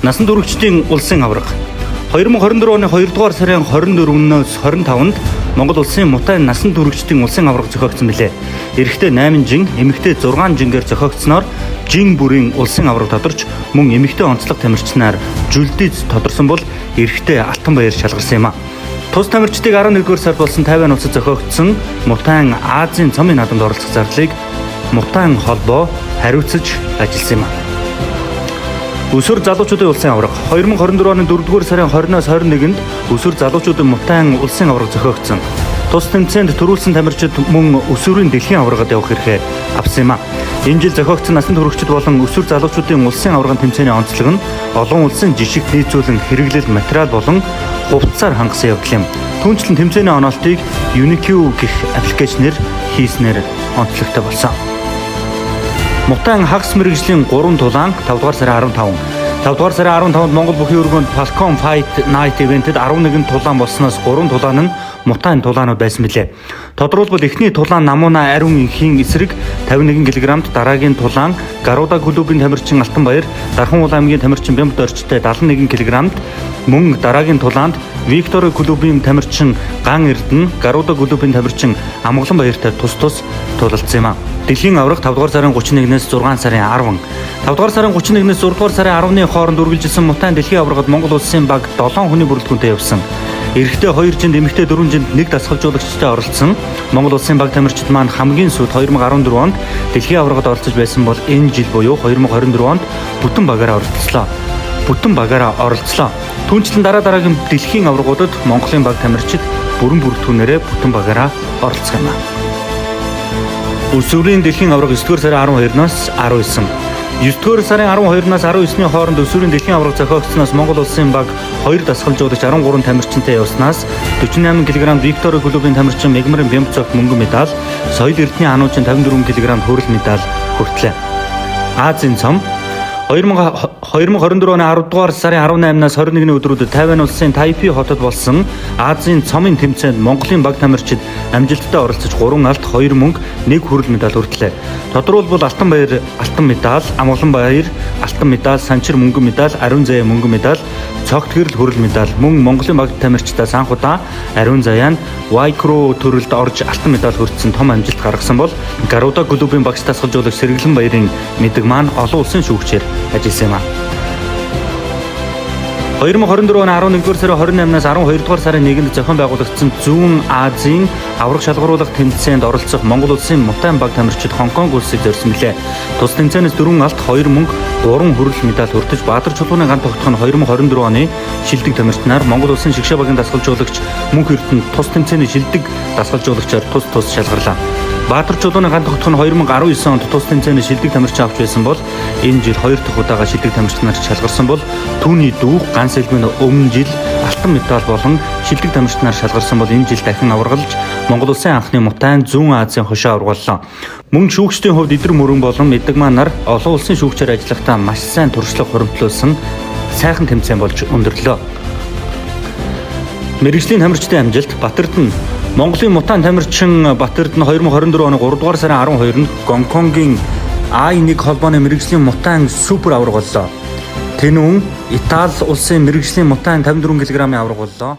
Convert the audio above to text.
Насан туршидын улсын аварга. 2024 оны 2 дугаар сарын 24-нөөс 25-нд Монгол улсын Мутай насан туршидын улсын аварга зохиогдсон билээ. Эрэгтэй 8 жин, эмэгтэй 6 жингээр зохиогдсноор жин бүрийн улсын аварга тодорч, мөн эмэгтэй онцлог тамирчнаар жүлдийц тодорсон бол эрэгтэй Алтан баяр шалгарсан юм а. Тус тамирчдыг 11-р сард болсон Тайван улсад зохиогдсон Мутаан Азийн цомын наадамд оролцох зарлалыг Мутаан холбоо хариуцаж ажилласан юм а. Өсвөр залуучуудын улсын аварга. 2024 оны 4-р сарын 20-оос 21-нд өсвөр залуучуудын Мутаан улсын аварга зохиогдсон. Тус тэмцээнд түрүүлсэн тамирчид мөн өсвөрийн дэлхийн аваргад явах эрхээ авсан юм а. Энэ жил зохиогдсон насан туршид болон өсвөр залуучуудын улсын аваргын тэмцээний онцлог нь олон улсын жишг нийцүүлэн хэрэглэл материал болон хувцсаар хангасан явдал юм. Түүнчлэн тэмцээний оноолтыг Unique гэх аппликейшнээр хийснээр онцлогтой болсон. Мутаан хагас мэргэжлийн 3 тулаан 5 дугаар сарын 15. 5 дугаар сарын 15-нд Монгол бүхийн өргөөнд Falcon Fight Night event-д 11 тулаан болсноос 3 тулаан нь Мутаан тулаанууд байсан билээ. Тодорхойлбол, эхний тулаан Намуна Ариун инхийн эсрэг 51 кг-д, дараагийн тулаан Гаруда клубын тамирчин Алтан Баяр, Дархан Улаан аймгийн тамирчин Бямб Дорчтой 71 кг-д, мөн дараагийн тулаанд Виктори клубын тамирчин Ган Эрдэнэ, Гаруда клубын тамирчин Амгалан Баяртай тус тус тулалдсан юм а. Дэлхийн аварга 5 дугаар сарын 31-ээс 6 сарын 10. 5 дугаар сарын 31-ээс 6 дугаар сарын 10-ны хооронд үргэлжилсэн Мутаан дэлхийн аваргад Монгол улсын баг 7 хүний бүрэлдэхүүнтэй явсан. Эрэгтэй 2 жинд, эмэгтэй 4 жинд нэг дасгалжуулагчтай оролцсон. Монгол улсын баг тамирчид маань хамгийн сүүлд 2014 онд дэлхийн аваргад оролцож байсан бол энэ жил буюу 2024 онд бүтэн багаараа оролцлоо. Бүтэн багаараа оролцлоо. Түүнчлэн дараа дараагийн дэлхийн аваргуудад Монголын баг тамирчид бүрэн бүрэлдэхүүнээрээ бүтэн багаараа оролцох юм аа. Өсвөрийн дэлхийн аварга 9-р сарын 12-наас 19. 9-р сарын 12-наас 19-ний хооронд өсвөрийн дэлхийн аварга зохиогдсоноос Монгол улсын баг 2 дасгалжуулагч, 13 тамирчинтай явснаас 48 кг Виктори клубын тамирчин Мегмарын Бямцогт мөнгөн медаль, Соёл Эрдэнийн хануучин 54 кг хүрэл медаль хүртлээ. Азийн цом. 2024 оны 10 дугаар сарын 18-наас 21-ний өдрүүдэд Тайван улсын Тайпи хотод болсон Азийн цомын тэмцээнд Монголын баг тамирчид амжилттай оролцож 3 алт, 2 мөнгө, 1 хүрэл медаль хүртлээ. Тодорхойлбол, Алтан Баяр алтан медаль, Амгалан Баяр алтан медаль, Санчир мөнгөн медаль, Ариун Заяа мөнгөн медаль, Цогт Гэрэл хүрэл медаль. Мөн Монголын баг тамирчдаас анх удаа Ариун Заяа нь Вайкро төрөлд орж алтан медаль хүртсэн том амжилт гаргасан бол Гаруда клубын багш дасгалжуулагч Сэргэлэн Баярын мэдэг маань олон улсын шүүгчээр ажилласан юм а. 2024 оны 11-р сарын 28-наас 12-р сарын 1-нд зохион байгуулагдсан Зүүн Азийн аварга шалгаруулах тэмцээнд оролцох Монгол улсын Мутаан баг тамирчид Хонконг улсыг зорьсон билээ. Тус тэмцээнээс 4 алт, 2 мөнгө, 3 хүрэл медаль хүртэж, Баатар Чулууны ган тогтох нь 2024 оны шилдэг тамирчнаар, Монгол улсын шигшээ багийн дасгалжуулагч Мөнх Эрдэнэ тус тэмцээний шилдэг дасгалжуулагчаар тус тус шалгарлаа. Баатар Чулууны ган тогтох нь 2019 онд тус тэмцээний шилдэг тамирчин авч байсан бол энэ жил хоёр дахь удаага шилдэг тамирчнаар шалгарсан бол түүний дүү Ган Сэлгүн өмнө жил алтан медаль болон шилдэг тамирчнаар шалгарсан бол энэ жил дахин аваргалж Монгол улсын анхны Мутаан Зүүн Азийн хошуу аварга боллоо. Мөн шүүгчдийн хувьд Идэр Мөрөн болон Мэдэгмаа нар олон улсын шүүгчээр ажиллахдаа маш сайн туршлага хуримтлуулсан сайхан тэмцээн болж өндөрлөө. Мэргэжлийн тамирчдын амжилт. Батэрдэн. Монголын Мутаан тамирчин Батэрдэн 2024 оны 3 дугаар сарын 12-нд Гонконгийн I1 холбооны мэргэжлийн Мутаан супер аварга боллоо. Тэнүүн Итали улсын мэргэжлийн Мутаан 54 кг-ын аварга боллоо.